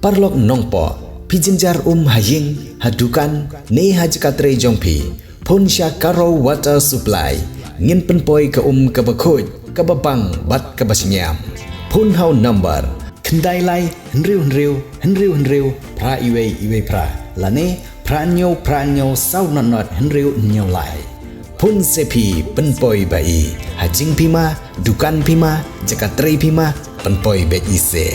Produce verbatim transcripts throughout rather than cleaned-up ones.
Paralok Nongpoh, phi jynjar um ha ïing, ha dukan, ne ha jaka trei jong phi, phone sha Karo Water Supply. Ngin pynpoi ka um kaba khuid, kaba bang bad kaba shngiam. Phone ha u number khyndai lai hynriew hynriew hynriew hynriew phra iwei iwei phra, lane phra hynñiew phra hynñiew saw nod nod hynriew hynñiew lai. Phone se phi, pynpoi ba i. Ha jingphi ma, dukan phi ma, jaka trei phi ma, pynpoi beit i se.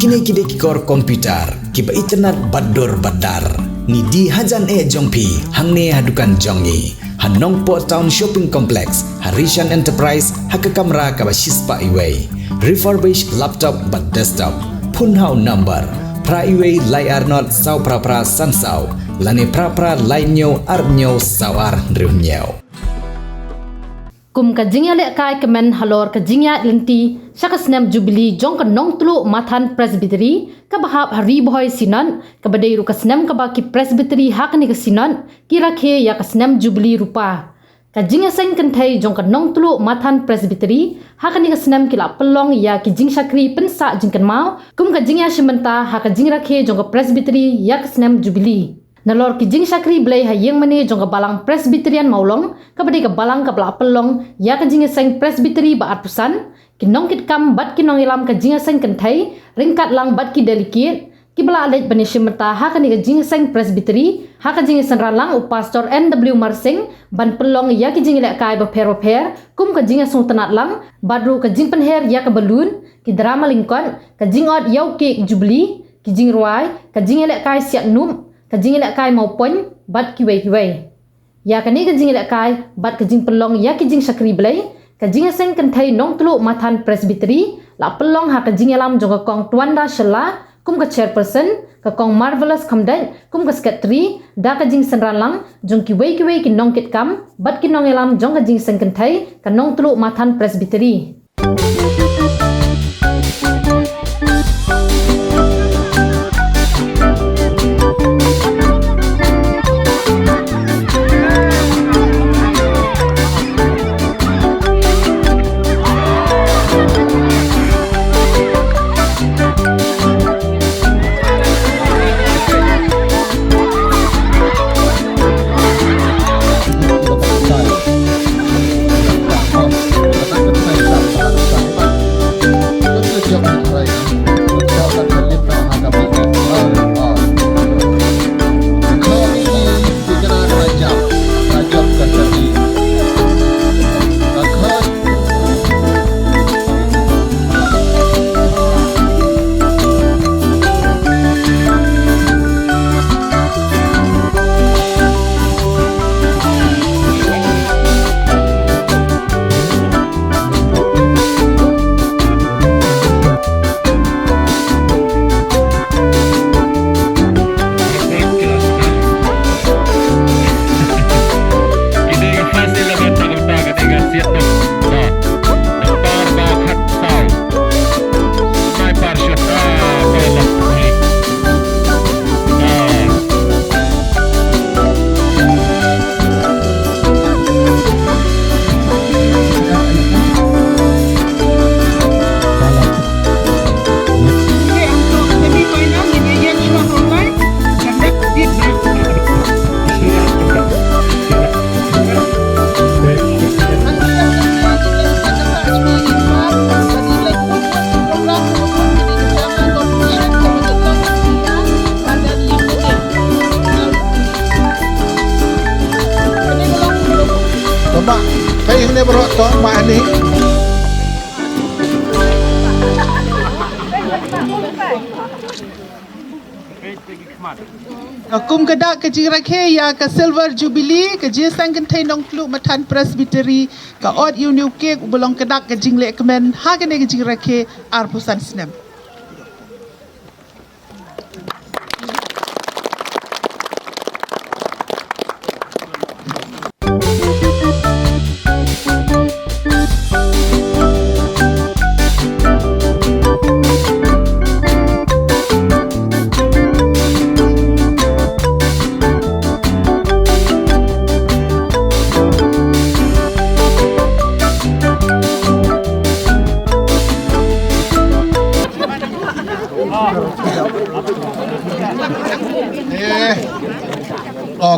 Kine ki dei ki kor computer kiba itynnad bad dur bad dar. Ngi die hajan eh jong phi hangne ha dukan jong ngi ha Nongpoh Town Shopping Complex, ha Rishan Enterprise, ha ka kamra kaba shispah iwei. Refurbished laptop bad desktop. Phone ha u number phra iwei lai ar nod saw phra phra san saw, lane phra phra lai hynñiew ar hynñiew saw ar hynriew hynñiew. Kum ka jingïalehkai kmen halor ka jingïaid lynti sha ka snem Jubilee jong ka Nongtluh Mathan Presbytery kaba hap ha Ri Bhoi Synod, kaba dei ruh ka snem kaba ki Presbytery ha kane ka Synod ki rakhe ïa ka snem Jubilee Rupa. Ka jingïaseng kynthei jong ka Nongtluh Mathan Presbytery ha kane ka snem ki la pynlong ïa ki jingshakri pynsah jingkynmaw kum ka jingïashim bynta ha ka jingrakhe jong ka Presbytery ïa ka snem Jubilee. Nalor ki jingshakri Blei ha ïingmane jong ka Balang Presbyterian Mawlong, kaba dei ka balang kaba la pynlong ïa ka jingïaseng Presbytery ba arphew san, ki nongkitkam bad ki nongïalam ka jingïaseng kynthei, ryngkat lang bad ki delegate kiba la leit ban ïashim bynta ha kane ka jingïaseng Presbytery, ha ka jingsynran lang u Pastor N W Marsing ban pynlong ïa ki jingïalehkai bapher bapher kum ka jingïasngewtynnad lang, bad ruh ka jingpynher ïa ka balloon, ki drama lyngkot, ka jingot ïa u cake Jubilee, ki jingrwai, ka jingïalehkai siat nup, ka jingïalehkai mawpoiñ bad kiwei kiwei. Ïa kane ka jingïalehkai bad ka jingpynlong ïa ki jingshakri Blei, ka jingïaseng kynthei Nongtluh Mathan Presbytery la pynlong ha ka jingïalam jong ka Kong Twanda Shylla kum ka chairperson, ka Kong Marvelous Khymdeit kum ka secretary, da ka jingsynran lang jong kiwei kiwei ki nongkitkam bad ki nongïalam jong ka jingïaseng kynthei ka Nongtluh Mathan Presbytery. Tombah, kaei hangne baroh, tombah hangne. Ka kum ka dak ka jingrakhe ïa ka Silver Jubilee, ka jingïaseng kynthei Nongtluh Mathan Presbytery, ka ot ïa une u cake uba long ka dak ka jinglehkmen ha kane ka jingrakhe arphew san snem.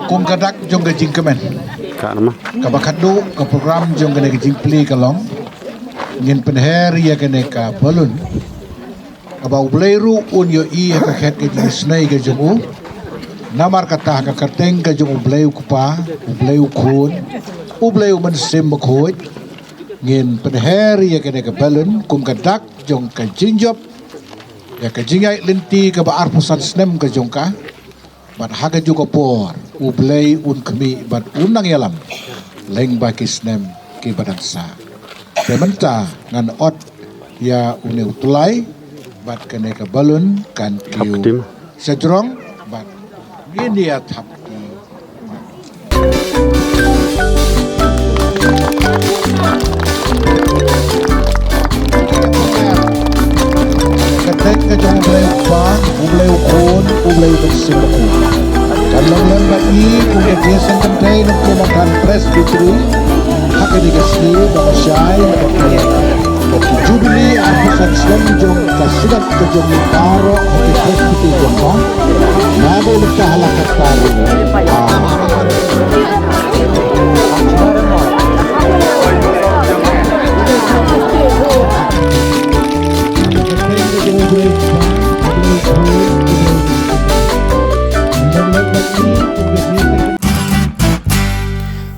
Kum ka dak jong ka jingkmen, kaba khadduh ka program jong kane ka jingplie ka long, ngin pynher ïa kane ka balloon kaba U Blei ruh un ïohi ha ka khet ka jingisynei ka jong u. Namar kata ha ka kyrteng ka jong U Blei U Kpa, U Blei U Khun, U Blei U Mynsiem Bakhuid, ngin pynher ïa kane ka balloon kum ka dak jong ka jingjop ïa ka jingïaid lynti kaba arphew san snem ka jong ka. Bad ha kajuh ka por U Blei un khmih bad un nang ïalam lyngba ki snem kiba dang sah. Te mynta ngan ot ïa une u tulai bad kane ka balloon kan kiew shajrong bad ngin ïa thap kti. Ka kyrteng ka jong U Blei U Kpa, U Blei U Khun, U Blei U Mynsiem Bakhuid. Kan long lem bad ngi kum ka jingïaseng kynthei na ka Umangkhan Presbytery ha kane ka sngi ba ka shai na ka Jubilee arphew san snem jong ka Synod ka jong ngi baroh ha ki Presbytery jong ka. Naba u leit ka hala ka taru.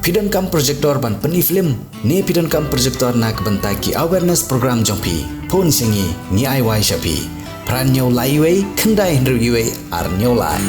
Phi donkam projector ban pyni film? Ne phi donkam projector na ka bynta ki awareness program jong phi? Phone sha ngi, ngi ai wai sha phi. Phra hynñiew lai wei, khyndai hynriew wei, ar hynñiew lai.